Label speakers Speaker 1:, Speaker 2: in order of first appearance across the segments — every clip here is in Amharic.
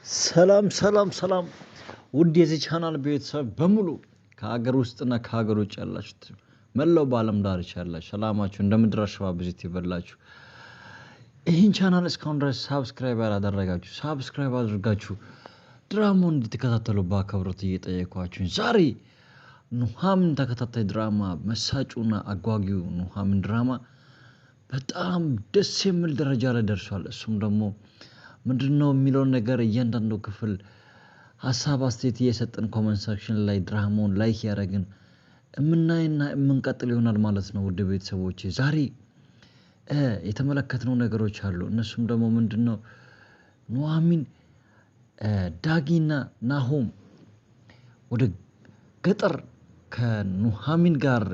Speaker 1: ሰላም ሰላም ሰላም ውድ የዚህ ቻናል ቤተሰብ በሙሉ ከሀገር ውስጥና ከሀገር ውጭ ያላችሁት መላው በዓለም ዳርቻ ያላችሁ ሰላማችሁ እንደ ምድር አሸዋ ብዝት ይበላችሁ። ይህን ቻናል እስካሁን ድረስ subscribe ያላደረጋችሁ subscribe አድርጋችሁ ድራማውን እንድትከታተሉ በአክብሮት እየጠየኳችሁ ዛሬ ኑሐሚን ተከታታይ ድራማ መሳጩና አጓጊው ኑሐሚን ድራማ በጣም ደስ የሚል ደረጃ ላይ ደርሷል። እሱም ደግሞ ምንድነው የሚለውን ነገር እያንዳንዱ ክፍል ሀሳብ አስተያየት እየሰጠን comment section ላይ ድራማውን like ያደረግን የምናይና የምንቀጥል ይሆናል ማለት ነው። ውድ ቤተሰቦቼ ዛሬ የተመለከትነው ነገሮች አሉ። እነሱም ደግሞ ምንድነው ኑሐሚን ዳጊና ናሆም ወደ ገጠር ከኑሐሚን ጋር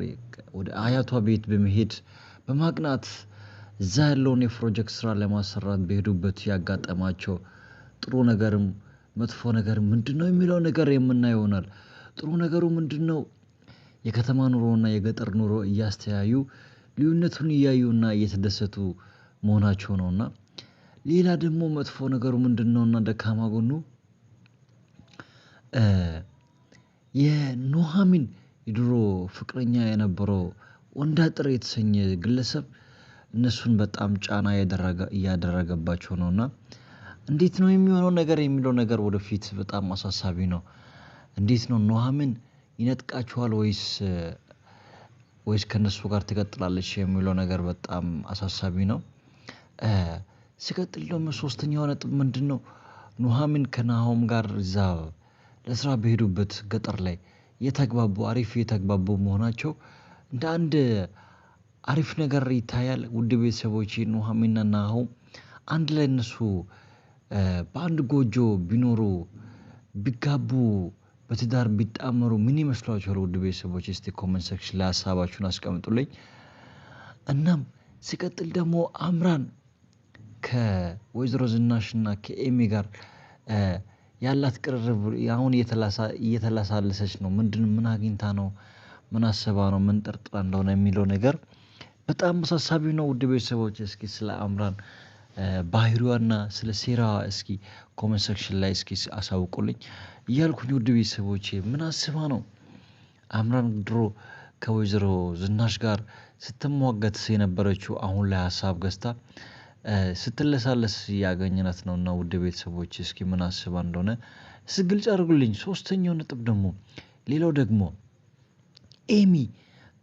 Speaker 1: ወደ አያቷ ቤት በመሄድ በማቅናት እዛ ያለውን የፕሮጀክት ስራ ለማሰራት በሄዱበት ያጋጠማቸው ጥሩ ነገርም መጥፎ ነገር ምንድነው የሚለው ነገር የምናየው ይሆናል። ጥሩ ነገሩ ምንድነው? የከተማ ኑሮና የገጠር ኑሮ እያስተያዩ ልዩነቱን እያዩና እየተደሰቱ መሆናቸው ነውና። ሌላ ደግሞ መጥፎ ነገሩ ምንድነውና ደካማ ጎኑ የኑሐሚን የድሮ ፍቅረኛ የነበረው ወንዳጥር የተሰኘ ግለሰብ እነሱን በጣም ጫና እያደረገባቸው ነው። እና እንዴት ነው የሚሆነው ነገር የሚለው ነገር ወደፊት በጣም አሳሳቢ ነው። እንዴት ነው ኑሐሚን ይነጥቃቸዋል ወይስ ከእነሱ ጋር ትቀጥላለች የሚለው ነገር በጣም አሳሳቢ ነው። ሲቀጥል ደግሞ ሶስተኛው ነጥብ ምንድነው? ኑሐሚን ከናሆም ጋር እዛ ለስራ በሄዱበት ገጠር ላይ የተግባቡ አሪፍ የተግባቡ መሆናቸው እንደ አንድ አሪፍ ነገር ይታያል። ውድ ቤተሰቦቼ ኑሐሚንና ናሆም አንድ ላይ እነሱ በአንድ ጎጆ ቢኖሩ ቢጋቡ በትዳር ቢጣመሩ ምን ይመስላችኋል? ውድ ቤተሰቦቼ እስቲ comment section ላይ ሀሳባችሁን አስቀምጡልኝ። እናም ሲቀጥል ደግሞ አምራን ከወይዘሮ ዝናሽና ከኤሚ ጋር ያላት ቅርርብ አሁን እየተላሳለሰች ነው። ምንድን ምን አግኝታ ነው? ምን አስባ ነው? ምን ጠርጥራ እንደሆነ የሚለው ነገር በጣም አሳሳቢ ነው። ውድ ቤተሰቦች እስኪ ስለ አምራን ባህሪዋና ስለ ሴራዋ እስኪ comment section ላይ እስኪ አሳውቁልኝ እያልኩኝ ውድ ቤተሰቦቼ ምን አስባ ነው አምራን ድሮ ከወይዘሮ ዝናሽ ጋር ስትሟገት የነበረችው አሁን ላይ ሀሳብ ገዝታ ስትለሳለስ እያገኘናት ነው። እና ውድ ቤተሰቦች እስኪ ምን አስባ እንደሆነ እስኪ ግልጽ አድርጉልኝ። ሶስተኛው ነጥብ ደግሞ ሌላው ደግሞ ኤሚ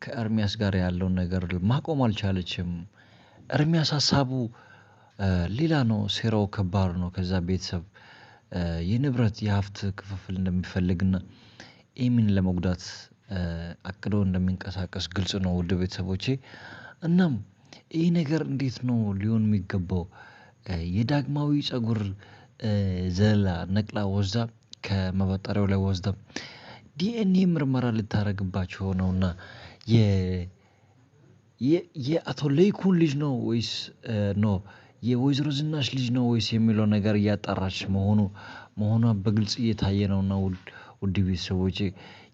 Speaker 1: ከኤርሚያስ ጋር ያለውን ነገር ማቆም አልቻለችም። ኤርሚያስ ሀሳቡ ሌላ ነው፣ ሴራው ከባድ ነው። ከዛ ቤተሰብ የንብረት የሀብት ክፍፍል እንደሚፈልግና ኤሚን ለመጉዳት አቅዶ እንደሚንቀሳቀስ ግልጽ ነው። ውድ ቤተሰቦቼ እናም ይህ ነገር እንዴት ነው ሊሆን የሚገባው? የዳግማዊ ፀጉር ዘለላ ነቅላ ወስዳ ከመበጠሪያው ላይ ወስዳ ዲኤንኤ ምርመራ ልታደርግባቸው ነውና የአቶ ለይኩን ልጅ ነው ወይስ no የወይዘሮ ዝናሽ ልጅ ነው ወይስ የሚለው ነገር እያጣራች መሆኗ በግልጽ እየታየ ነውና ውድ ቤተሰቦቼ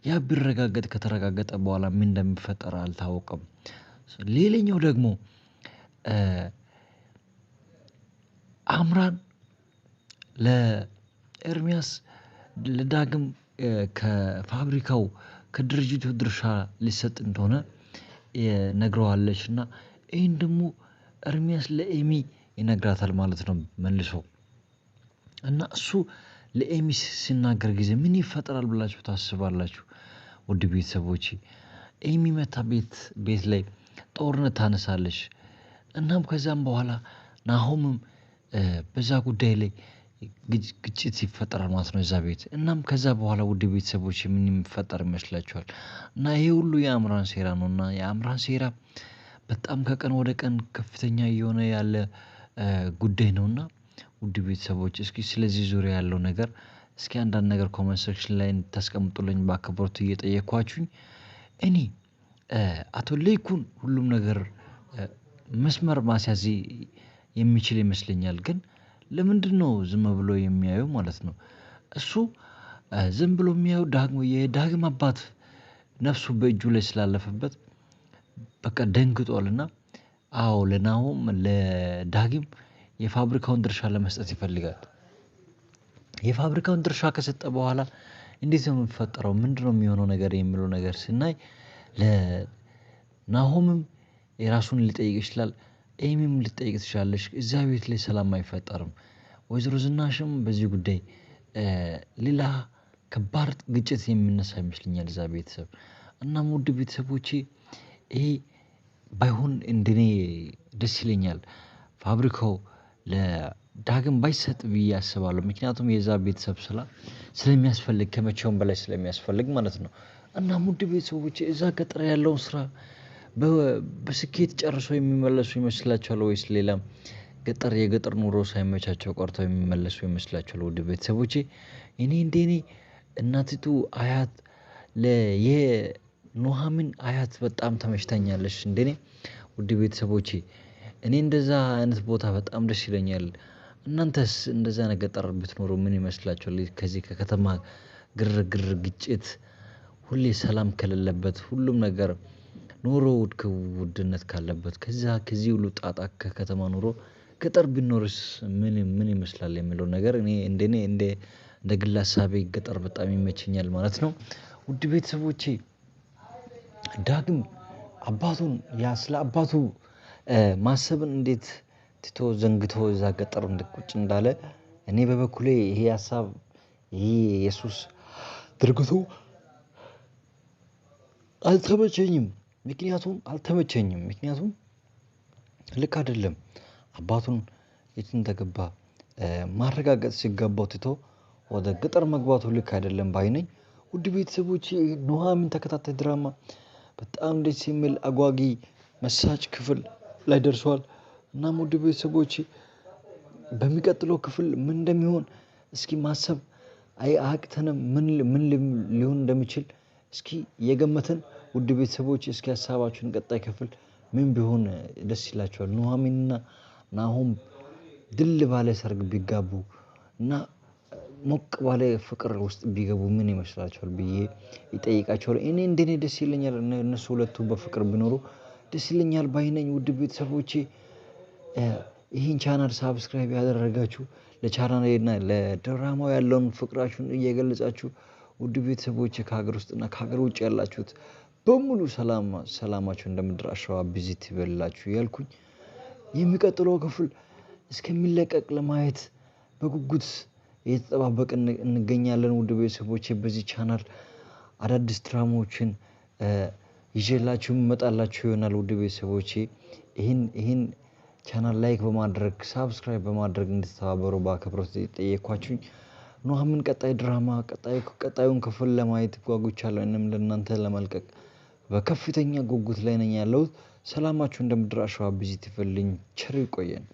Speaker 1: ያ ቢረጋገጥ ከተረጋገጠ በኋላ ምን እንደሚፈጠር አልታወቀም። ሌላኛው ደግሞ አምራን ለኤርሚያስ ለዳግም ከፋብሪካው ከድርጅቱ ድርሻ ሊሰጥ እንደሆነ ነግረዋለች። እና ይሄን ደግሞ ኤርሚያስ ለኤሚ ይነግራታል ማለት ነው መልሶ። እና እሱ ለኤሚ ሲናገር ጊዜ ምን ይፈጠራል ብላችሁ ታስባላችሁ? ውድ ቤተሰቦቼ ኤሚ መታ ቤት ላይ ጦርነት ታነሳለች። እናም ከዛም በኋላ ናሆምም በዛ ጉዳይ ላይ ግጭት ይፈጠራል ማለት ነው እዛ ቤት። እናም ከዛ በኋላ ውድ ቤተሰቦች ምን የሚፈጠር ይመስላችኋል? እና ይሄ ሁሉ የአምራን ሴራ ነው። እና የአምራን ሴራ በጣም ከቀን ወደ ቀን ከፍተኛ እየሆነ ያለ ጉዳይ ነውና። ውድ ቤተሰቦች እስኪ ስለዚህ ዙሪያ ያለው ነገር እስኪ አንዳንድ ነገር comment section ላይ እንድታስቀምጡልኝ በአክብሮት እየጠየኳችሁኝ እኔ አቶ ለይኩን ሁሉም ነገር መስመር ማስያዝ የሚችል ይመስለኛል። ግን ለምንድነው ዝም ብሎ የሚያየው ማለት ነው? እሱ ዝም ብሎ የሚያየው የዳግም አባት ነፍሱ በእጁ ላይ ስላለፈበት በቃ ደንግጧልና። አዎ ለናሆም ለዳግም የፋብሪካውን ድርሻ ለመስጠት ይፈልጋል። የፋብሪካውን ድርሻ ከሰጠ በኋላ እንዴት ነው የሚፈጠረው? ምንድነው የሚሆነው ነገር የሚለው ነገር ስናይ ለናሆምም የራሱን ሊጠይቅ ይችላል። ኤሚም ልትጠይቅ ትችላለች። እዚያ ቤት ላይ ሰላም አይፈጠርም። ወይዘሮ ዝናሽም በዚህ ጉዳይ ሌላ ከባድ ግጭት የሚነሳ ይመስለኛል እዛ ቤተሰብ። እናም ውድ ቤተሰቦቼ ይሄ ባይሆን እንደኔ ደስ ይለኛል። ፋብሪካው ለዳግም ባይሰጥ ብዬ አስባለሁ። ምክንያቱም የዛ ቤተሰብ ስለሚያስፈልግ ከመቼውም በላይ ስለሚያስፈልግ ማለት ነው። እናም ውድ ቤተሰቦቼ እዛ ገጠር ያለውን ስራ በስኬት ጨርሶ የሚመለሱ ይመስላችኋል ወይስ ሌላም ገጠር የገጠር ኑሮ ሳይመቻቸው ቀርተው የሚመለሱ ይመስላችኋል? ውድ ቤተሰቦቼ እኔ እንደ እኔ እናቲቱ አያት የኑሃሚን አያት በጣም ተመችታኛለች። እንደኔ ውድ ቤተሰቦቼ እኔ እንደዛ አይነት ቦታ በጣም ደስ ይለኛል። እናንተስ እንደዛ አይነት ገጠር ብትኖሩ ምን ይመስላችኋል? ከዚህ ከከተማ ግርግር፣ ግጭት፣ ሁሌ ሰላም ከሌለበት ሁሉም ነገር ኑሮ ውድነት ካለበት ከዛ ከዚህ ሁሉ ጣጣ ከከተማ ኑሮ ገጠር ቢኖርስ ምን ምን ይመስላል የሚለው ነገር እኔ እንደኔ እንደ እንደ ግል ሀሳቤ ገጠር በጣም ይመቸኛል ማለት ነው። ውድ ቤተሰቦቼ ዳግም አባቱን ያ ስለ አባቱ ማሰብን እንዴት ትቶ ዘንግቶ እዛ ገጠር ቁጭ እንዳለ እኔ በበኩሌ ይሄ ሀሳብ ይሄ የሱስ ድርጊቱ አልተመቸኝም። ምክንያቱም አልተመቸኝም ምክንያቱም ልክ አይደለም። አባቱን የት እንደገባ ማረጋገጥ ሲገባው ትቶ ወደ ገጠር መግባቱ ልክ አይደለም ባይ ነኝ። ውድ ቤተሰቦቼ ኑሐሚን ተከታታይ ድራማ በጣም ደስ የሚል አጓጊ መሳጭ ክፍል ላይ ደርሷል። እናም ውድ ቤተሰቦቼ በሚቀጥለው ክፍል ምን እንደሚሆን እስኪ ማሰብ አያቅተንም። ምን ምን ሊሆን እንደሚችል እስኪ የገመትን ውድ ቤተሰቦች እስኪ ሀሳባችሁን ቀጣይ ክፍል ምን ቢሆን ደስ ይላችኋል? ኑሐሚንና ናሆም ድል ባለ ሰርግ ቢጋቡ እና ሞቅ ባለ ፍቅር ውስጥ ቢገቡ ምን ይመስላችኋል ብዬ ይጠይቃችኋል። እኔ እንደኔ ደስ ይለኛል እነሱ ሁለቱ በፍቅር ቢኖሩ ደስ ይለኛል ባይ ነኝ። ውድ ቤተሰቦቼ ይህን channel subscribe ያደረጋችሁ ለቻናሌና ለድራማው ያለውን ፍቅራችሁን እየገለጻችሁ ውድ ቤተሰቦቼ ከሀገር ውስጥና ከሀገር ውጭ ያላችሁት በሙሉ ሰላም ሰላማችሁ እንደ ምድር አሸዋ ብዝት ይበልላችሁ እያልኩኝ የሚቀጥለው ክፍል እስከሚለቀቅ ለማየት በጉጉት እየተጠባበቅን እንገኛለን። ውድ ቤተሰቦቼ በዚህ ቻናል አዳዲስ ድራማዎችን ይዤላችሁ እመጣላችሁ ይሆናል። ውድ ቤተሰቦቼ ይህን channel like በማድረግ subscribe በማድረግ እንድትተባበሩ በአክብሮት ጠየኳችሁኝ። ኑሐሚን ቀጣይ ድራማ ቀጣዩን ክፍል ለማየት ጓጉቻለሁ። እኔም ለእናንተ ለመልቀቅ በከፍተኛ ጉጉት ላይ ነኝ ያለሁት። ሰላማችሁ እንደ ምድር አሸዋ ብዝት ይበልልኝ። ቸር ይቆየን።